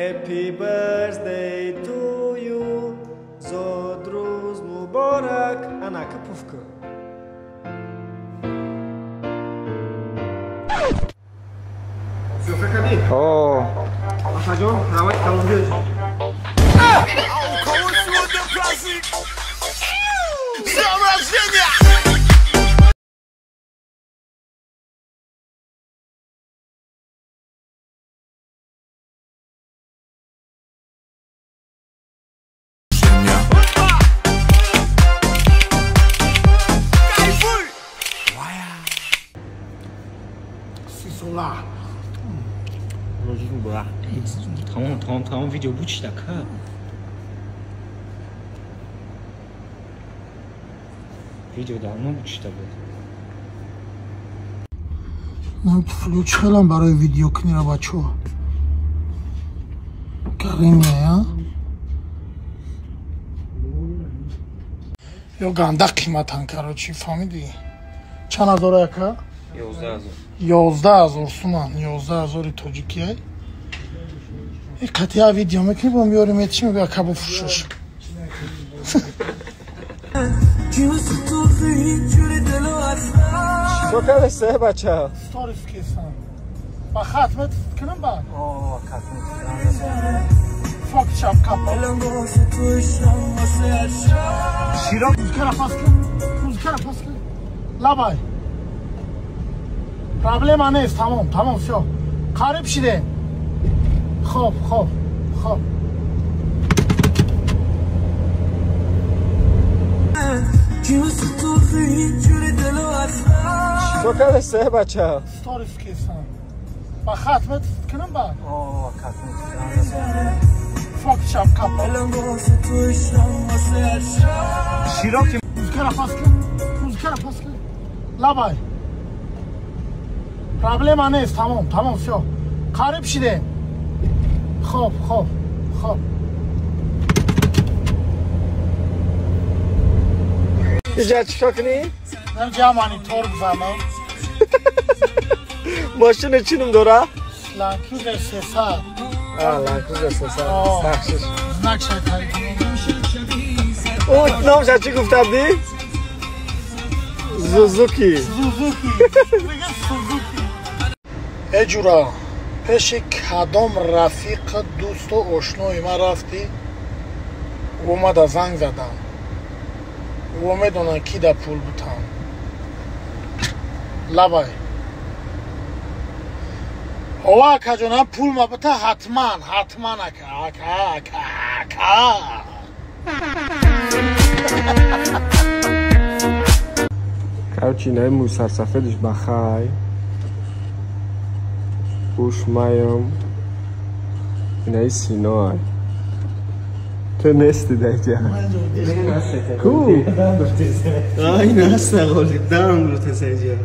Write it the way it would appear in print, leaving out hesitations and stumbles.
Happy birthday to you. Зодрӯз муборак. Анака пуф кун. О. Ахаҷон, раҳмати калон, биёед. А у кого сегодня праздник? С днем рождения! Кайфуй! Сисола. Тамом, тамом, тамом, видео бучида ка. Видео давно бучида буд. Нам туфлиё чӣ хелам барои видео кунира, бачаҳо? Каримия, ё ганда қиматан, короче, фаҳмидӣ? Чанд ҳазор яка? 11 000. 11 000 суман, 11 000-и тоҷикия. И қатъия видео мекунӣ, бо меёри, метиши, мегӯя: «Ака, буфурӯшаш». Чикор кардеста, бача? Сторис кесам. Ба хат кунам баъд. Фок шапка. Широ. Музикара пас кун. Музикара пас кун. Лабай. Проблема нест, тамом, тамом, всё. Қариб шидем. Хоб, хоб, хоб. Чикор кардеста, бача? Сторис кесам. Ба хат кунам баъд. Фок шапка. Широ ки. Музикара пас кун. Музикара пас кун. Лабай. Проблема нест, тамом, тамом, всё. Қариб шидем. Хоб, хоб, хоб. Иҷа чикор кунӣ? Инҷа монитор бизанам. Мошина чӣ ном дора? Land Cruiser 300. Land Cruiser 300. О. Бахшиш. Знак шайтани. О, номша чӣ гуфта будӣ? Зузуки. Сузуки. Мегӯям Сузуки. Э ҷура, пеши кадом рафиқа, дӯсту ошнои ман рафтӣ? Омада занг задам. Ӯ медонанд, ки да пул бутам. Лабай. Ова, акаҷонам, пул ма бита, ҳатман, ҳатман, ака, ака, ака, ака. Короче, инаи мӯи сарсафедиш ба хай. Уш маям. Инаи Синоай. Ту нести даҷа. Ку? Ай, наста, ғолиб, дан гуфтеса иҷа.